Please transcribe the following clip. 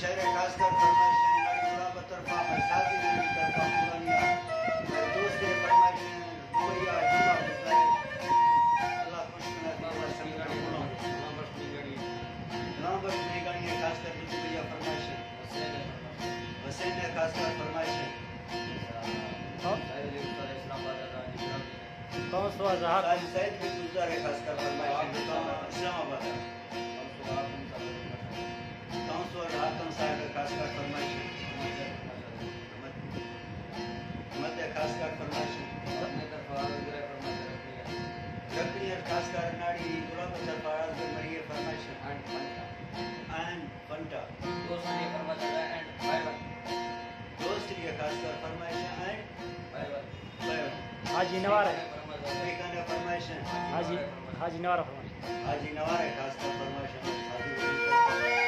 شعر ءِ خاص کر فرمائش اِنت، ناڑی گلاب ءِ طرفا، مئے سازی ناڑی طرفا، پورانیا، مئے دوست ءِ فرمائش اِنت، رویا جمعہ گزارے۔ اللہ خوش کنت، اللہ سنگت بولو۔ غلام بخش میگانی ءِ خاص کر دوست بھیا فرمائش اِنت۔ حسین ءِ خاص کر فرمائش اِنت۔ ہاں۔ تو سو زہر۔ سعید، سعید بن بزدار ءِ خاص کر فرمائش اِنت۔ تو اسلام آباد ءَ۔ تو سو حاتم صاحب ءِ خاص کر فرمائش اِنت۔ احمد، احمد ءِ خاص کر فرمائش اِنت۔ رکھنی ءِ خاص کر ناڑی گلاب ءِ طرفا ازگر مری ءِ فرمائش اِنت۔ And Fanta. And Fanta. دوست ءِ خاص کر فرمائش اِنت۔ And bye bye. حاجی نوار ءِ۔ ٹھیکانہ فرمائش اِنت۔ حاجی، حاجی نوار ءِ فرمائش۔ حاجی نوار ءِ خاص کر فرمائش اِنت۔